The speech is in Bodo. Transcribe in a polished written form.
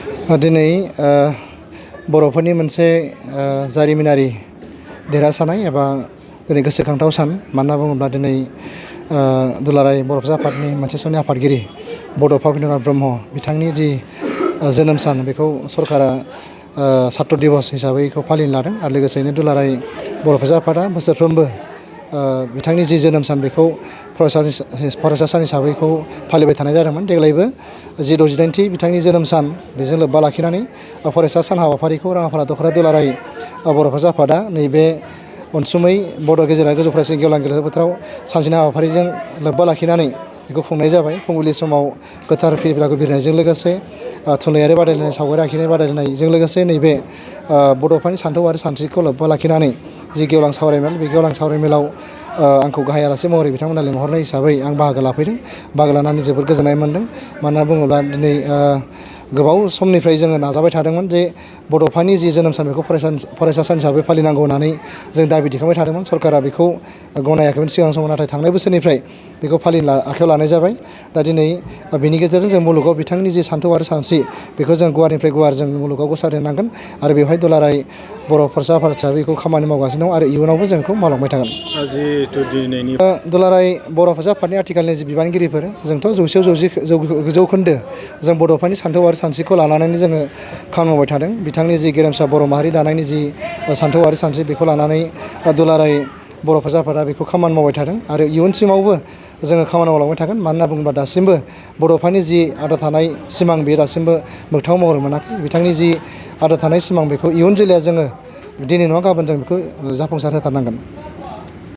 दिनै बर'फोरनि मोनसे जारिमिनारि देरहासानाय एबा दिनै गोसोखांथाव सान मानो बुङोब्ला दिनै दुलाराय बर' फिसा आफादनि मोनसे समनि आफादगिरि बड'फा उपेन्द्रनाथ ब्रह्म बिथांनि जि जोनोम सान बेखौ सरकारा सात्र दिबस हिसाबै बेखौ फालिनो लादों आरो लोगोसेयैनो दुलाराय बर' फिसा आफादा बोसोरफ्रोमबो बिथांनि जि जोनोम सान बेखौ फरायसा सान हिसाबै बेखौ फालिबाय थानाय जादोंमोन। देग्लायबो जि 68थि बिथांनि जोनोम सान बेजों लोब्बा लाखिनानै फरायसा सान हाबाफारिखौ राङापारा दख'र दुलाराय बर' फिसा आफादा नैबे अनसुमै बड' गेजेरारि गोजौ फरायसालि गेवलां गेलेफु फोथाराव सानसेनि हाबाफारिजों लोब्बा लाखिनानै बेखौ खुंनाय जाबाय। फुंबिलि समाव गोथार फिरफिलाखौ बिरनायजों लोगोसे थुनलाइयारि बादायलायनाय सावगारि आखिनाय बादायलायनायजों लोगोसे नैबे बड'फानि सानथौ आरो सानस्रिखौ लोब्बा लाखिनानै जि गेवलां सावरायमेल बे गेवलां सावरायमेलाव आंखौ गाहाय आलासि महरै बिथांमोना लिंहरनाय हिसाबै आं बाहागो लाफैदों। बाहागो लानानै जोबोद गोजोननाय मोन्दों। मानो बुङोब्ला दिनै गोबाव समनिफ्राय जोङो नाजाबाय थादोंमोन जे बड'फानि जि जोनोम सान बेखौ फरायसा सान हिसाबै फालिनांगौ होननानै जों दाबि दिखांबाय थादोंमोन। सरकारा बेखौ गनायाखैमोन सिगां समाव, नाथाय थांनाय बोसोरनिफ्राय बेखौ आखायाव लानाय जाबाय। दा दिनै बेनि गेजेरजों जों मुलुगाव बिथांनि जि सानथौ आरो सानस्रि बेखौ जों गुवारनिफ्राय गुवार जों मुलुगाव गोसारहोनांगोन आरो बेवहाय दुलाराय बर' फरायसा आफाद हिसाबै बेखौ खामानि मावगासिनो दं आरो इयुनावबो जों बेखौ मावलांबाय थागोन। जिहेथु दिनैनि दुलाराय बर' फरायसा आफादनि आथिखालनि जि बिबानगिरिफोर जोंथ' जौखोन्दो जों बड'फानि सानथौ आरो सानस्रिखौ लानानैनो जोङो खामानि मावबाय थादों। बिथांनि जि गेरेमसा बर' माहारि दानायनि जि सानथौ आरो सानस्रि बेखौ लानानै दुलाराय बर' फरायसा आफादा बेखौ खामानि मावबाय थादों आरो इयुनसिमावबो जोङो खामानि मावलांबाय थागोन। मानो होनना बुङोब्ला दासिमबो बड'फानि जि आद्रा थानाय सिमां बेयो दासिमबो मोगथाङाव महर मोनाखै। बिथांनि जि आद्रा थानाय सिमां बेखौ इयुन जोलैया जोङो दिनै नङा गाबोन जों बेखौ जाफुंसार होथारनांगोन।